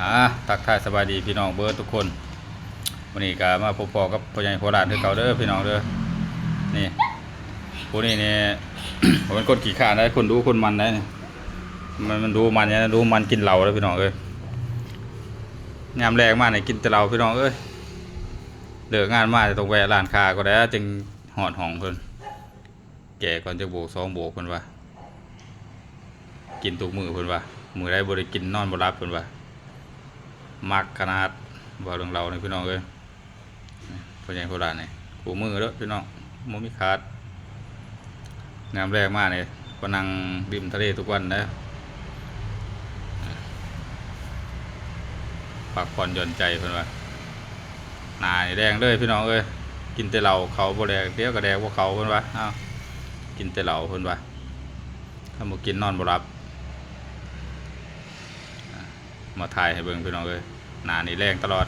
ອ່າ ທັກທາຍສະບາຍດີພີ່ນ້ອງເບິດທຸກຄົນ. ມື້ນີ້ກໍມາພົບພໍ້ກັບພໍ່ໃຫຍ່ໂຄລາດຄືເກົ່າເດີພີ່ນ້ອງເດີ. ນີ້ ຜູ້ນີ້ນີ້ ບໍ່ແມ່ນຄົນຂີ້ຄ້ານໃດ໋ ຄົນດຸຄົນໝັ່ນໃດ໋. ມັນ ມັນດຸໝັ່ນຫຍັງ ດຸໝັ່ນກິນເຫຼົ້າເດີພີ່ນ້ອງເອີຍ. ຍາມແລງມານີ້ກິນແຕ່ເຫຼົ້າພີ່ນ້ອງເອີຍ. ເລີກງານມາຕ້ອງແວະຮ້ານຄ້າກ່ອນແຫຼະ ຈຶ່ງຮອດຫ້ອງເພິ່ນ. ແກ່ກ່ອນຈັກໂບກສອງໂບກເພິ່ນວ່າ. ກິນທຸກມື້ເພິ່ນວ່າ. ມື້ໃດບໍ່ໄດ້ກິນນອນບໍ່ຫຼັບເພິ່ນວ່າ. ມັກຂະໜາດ ເວົ້າເລື່ອງເຫຼົ້ານີ້ພີ່ນ້ອງເອີຍ. ພໍ່ໃຫຍ່ໂຄລາດນີ້ ຄູ່ມື້ເດີພີ່ນ້ອງ ບໍ່ມີຂາດ. ຍາມແລງມານີ້ ໄປນັ່ງລິມທະເລທຸກວັນເດີ. ພັກຜ່ອນຢ່ອນໃຈເພິ່ນວ່າ. ໜ້ານີ້ແດງເລີຍພີ່ນ້ອງເອີຍ. ກິນແຕ່ເຫຼົ້າ ເຂົ້າບໍ່ແດກ ດຽວກໍແດກບໍ່ເຂົ້າເພິ່ນວ່າ. ເອົ້າ ກິນແຕ່ເຫຼົ້າເພິ່ນວ່າ. ຄັນບໍ່ກິນນອນບໍ່ຫຼັບ. ອ່າ ມາຖ່າຍໃຫ້ເບິ່ງພີ່ນ້ອງເອີຍ. ໜ້ານີ້ແດງຕະຫຼອດ.